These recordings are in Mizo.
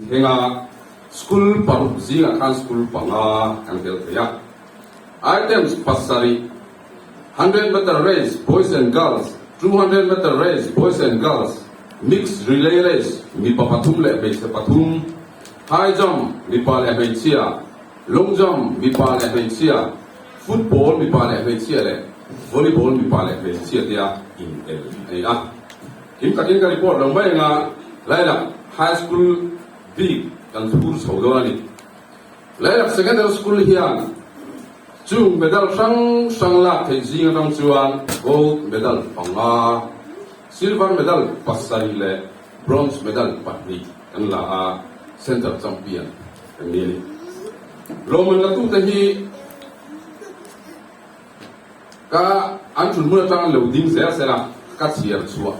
Thenga school paruk zingah khan school panga kan tel thei a. Items pasarih, 100 meter race, boys and girls, 200 meter race, boys and girls, mixed relay race, mipa pathum leh hmeichhe pathum, high jump, mipa leh hmeichhia, long jump, mipa leh hmeichhia, football, mipa leh hmeichhia leh volleyball, mipa leh hmeichhia tia inel a ni a. Kim takin ka report lo mai anga Lailak High School bik kan thur chho dawn a ni. Lailak Secondary School hian chung medal hrang hrang lak theih zing atang chuan Gold medal panga, Silver medal pasarih leh Bronze medal pahnih kan la a, Center Champion kan ni a ni. Lawmman latute hi Ka an thun hmun atang an lo ding zel zel a, ka chhiar chhuah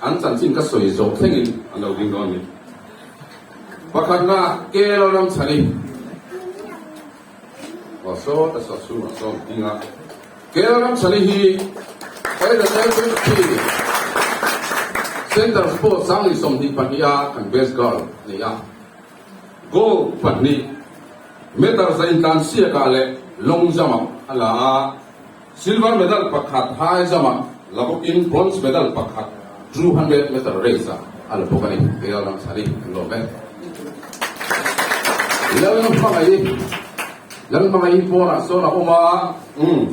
an chanchin ka sawi zawh thlengin an lo ding dawn a ni. Pakhatna KL ram chhani aw saw ta saw chhungah sawn ding a, KL ram chhani hi LWT Center Sports 2022 a kan best girl a ni a. Goal pahnih meter za intlan siakah leh long jump-ah a la a, silver medal pakhat high jump-ah la bawkin bronze medal pakhat 200 meter race-ah a la bawk a ni. Kei a Ramchhani an lawm e. Lalhmangaih Lalhmangaih pawnah sawn a awm a, umm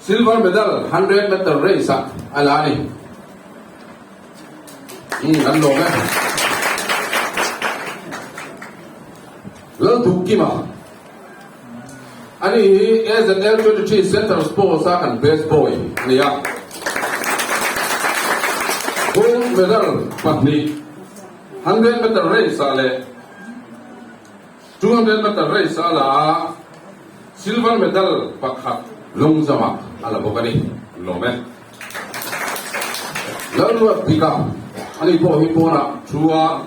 silver medal hundred meter race-ah a la a ni. Umm an lawm e. Lalduhkima Ani hi AZL 23 Central Sports a kan best boy a ni a. Gold medal pahnih 100 meter race ah leh 200 meter race a la a, silver medal pakhat long jump ah a la bawk a ni. An lawm e. Lalruat Dika, ani pawh hi pawnah thu a,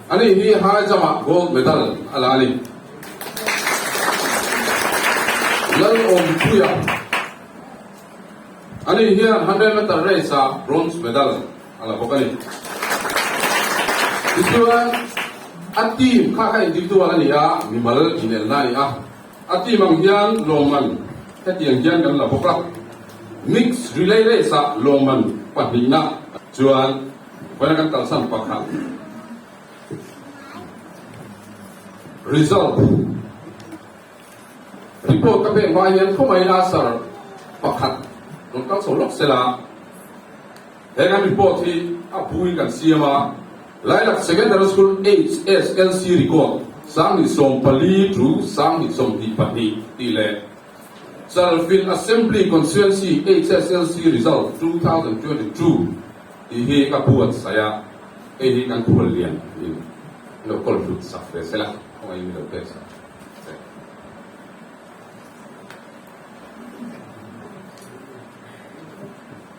ani hi high jump ah gold medal a la a ni. Lalawmpuia, ani hian 100 meter race ah bronze medal a la bawk a ni. Tichuan, a team kha kha individual a ni a, mimal inelna a ni a. A team ang hian lawmman hetiang hian kan la bawk a, mix relay race ah lawmman pahnihna chuan vawiina kan kalsan pakhat result report ka pek hma hian khawmai Asar pakhat rawn kal chho lawk sela. He kan report hi a buin kan siam a, Lailak Secondary School HSLC record 2014 to 2022 tih leh Chalfilh Assembly Constituency HSLC result 2022 tih hi ka buatsaih a, hei hi kan khual lian in lo kawl hlut sak ve sela, khawngaih in lo pek sak se.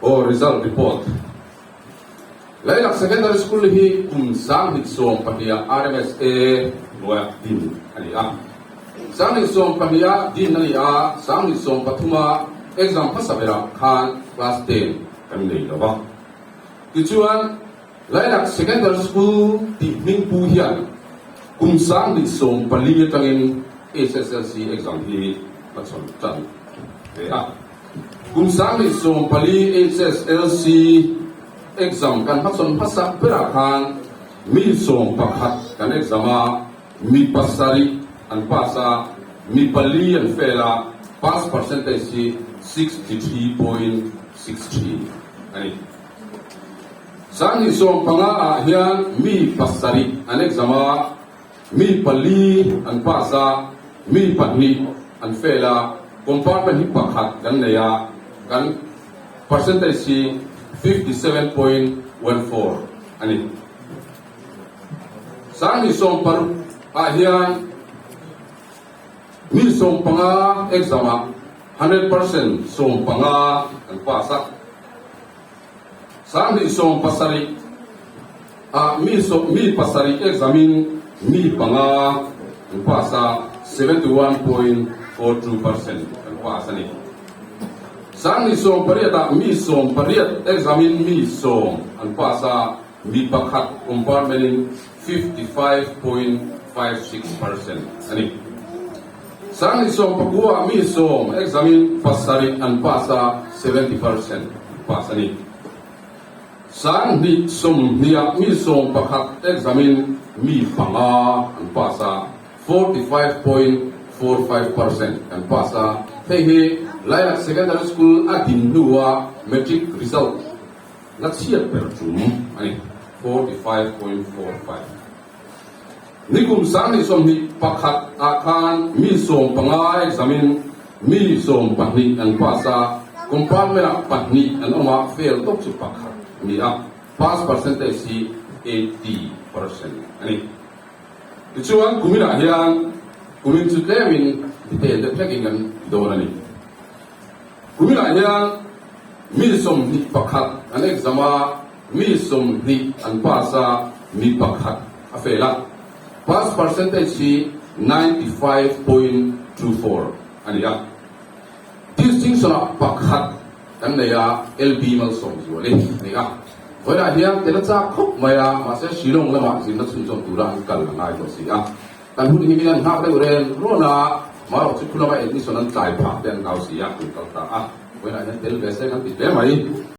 Aw result report. Lailak Secondary School hi kum 2012 ah RMSA hnuaiah din a ni a. 2012 ah din a ni a, 2013 ah exam hmasa berah khan class ten kan nei lo va. Tichuan Lailak Secondary School tih hming pu hian kum 2014 atangin HSLC exam hi hmachhawn tan ve a. Kum 2014 HSLC exam kan hmachhawn hmasak berah khan mi 11 kan exam a, mi pasarih an pass a, mi pali an fail a, pass percentage hi 63.63 a ni. 2015 ah hian mi pasarih an exam a, Mi pali an pass a, mi pahnih an fail a, compartment hi pakhat kan nei a, kan percentage hi 57.14 a ni. 2016 ah hian mi 15 exam ah 100% 15 an pass a. 2017 ah mi mi pasarih exam in mi panga an pass a, 71.42% an pass a ni. 2018 ah mi 18 exam in mi 10 an pass a, mi pakhat compartment in 55.56% a ni. 1019 ah mi 10 exam in 7 an pass a, 70% pass a ni. 2020 ah mi 11 exam in mi 5 an pass a, 45.45% an pass a. Hei hi Lilac Secondary School a din hnua matric result la chhiat ber tum a ni, 45.45. Nikum 2021 ah khan mi 15 exam in mi 12 an pass a, compartment ah 2 an awm a, fail tawp chu 1 a ni a, pass percentage hi 80% a ni. Tichuan kuminah hian kumin chu tlemin detail deuh hlekin kan ti dawn a ni. Kuminah hian mi 21 an exam a, mi 20 an pass a, mi 1 a fail a. Pass percentage hi 95.24 a ni a. Distinction ah 1 kan nei a, LB Malsawmzuali a ni a. Vawiinah hian tel a chak khawp mai a, mahse Shillong lamah zirna chhunzawm tura an kal a ngai tawh si a. Kan hun hi min an nghak deuh ren rawn a, marawh chu khu lama admission an tlai phah te an hlau si a, an kal ta a. Vawiinah hian tel ve se kan ti hle mai.